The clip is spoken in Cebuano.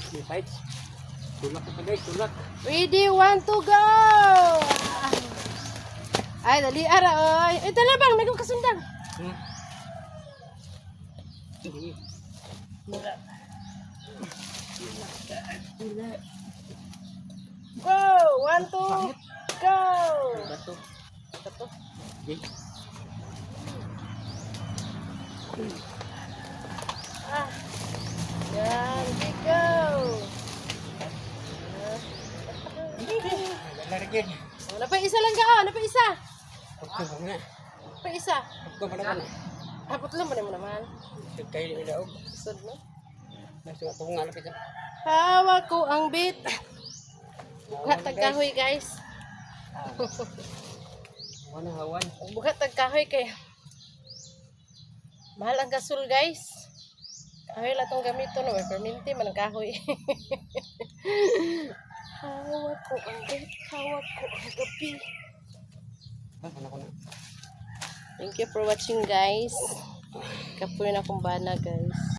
May fights. Tulak ka guys, tulak. Ready, one, two, go! Ay, dali, ara, oy. Ay, dala bang, may kong kasundang. Sige. Go! One, two, go! Bato. Bato. Okay. Ah. Yan, go! Lalagyan. Oh, napay isa lang ka, oh. Napay isa. Pagko pa na. Napay isa. Pagko pa naman. Hapot lang ba mo naman? Kayo yung ilaog. Sud, no? Nasa ako nga lapit. Hawak ko ang bit. Buka tagkahoy, guys. Hawan na hawan. Buka tagkahoy kay mahal ang gasol, guys. Kahoy lang tong gamito no, may perminti man ang kahoy. Hawak ko ang bit, hawak ko ang gabi. Ah, ano ko na. Thank you for watching, guys. Kapoy na akong bana, guys.